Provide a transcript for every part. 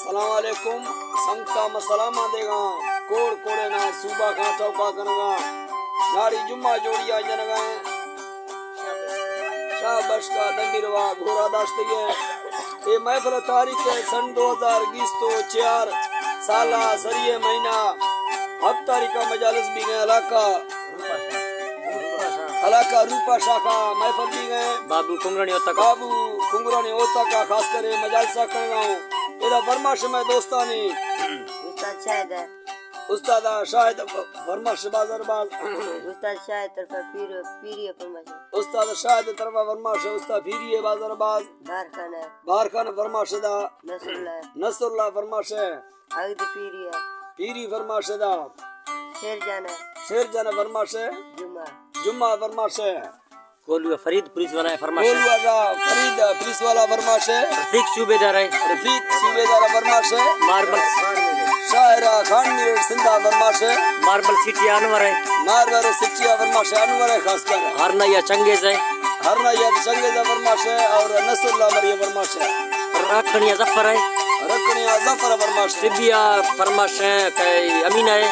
السلام علیکم۔ سنگتاں، ما سلاماں دیگاں۔ کوڑ کوڑے نا صوبہ خاں ٹوکا کنگا۔ ناڑی جمعہ جوڑی آ جنگا۔ شاہ بخش کا دمبی روا گھوڑا داشتگی۔ اے محفل تاریخ ہے سن دو ہزار بیست و چار سالہ سریے مہینہ ہفت تاریخ کا مجالس بھی گئے علاقہ علاقہ روپا شاخا محفل بھی گئے۔ بابو کنگرانی ہوتا کا۔ بابو کنگرانی ہوتا کا خاص کر مجالسہ کرنا ہوں۔ ادا فرمائش میں دوستانی۔ استاد شاہد ہے۔ استاد شاہد فرمائش بازار باز۔ استاد شاہد طرف پیر، پیری فرمائش۔ استاد شاہد طرف فرمائش، استاد پیری بازار باز۔ بارخان ہے۔ بارخان فرمائش دا۔ نصر اللہ۔ نصر اللہ فرمائش ہے۔ عید پیری ہے۔ پیری فرمائش دا۔ شیر جان ہے۔ شیر جان فرمائش ہے۔ جمعہ۔ جمعہ فرمائش ہے۔ گولو فرید پولیس والا ہے فرمائش ہے۔ گولو والا فرید پولیس والا فرمائش ہے۔ رفیق صوبیدار ہے۔ رفیق صوبیدار فرمائش ہے۔ ماربل۔ شاعر خان میر سندھا فرمائش ہے۔ ماربل سٹی انور ہے۔ ماربل سٹی فرمائش انور ہے خاص کر۔ ہرنا یا چنگیز ہے۔ ہرنا یا چنگیز فرمائش ہے اور نصر اللہ مری فرمائش ہے۔ رکھنیا ظفر ہے۔ رکھنیا ظفر فرمائش ہے۔ سبیا فرمائش ہے کہ امین ہے۔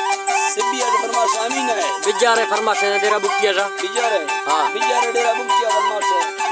سبیا فرمائش امین ہے۔ بجار ہے فرمائش ہے ڈیرہ بگٹیا جا۔ بجار ہے۔ ہاں۔ بجار ڈیرہ بگٹیا فرمائش ہے۔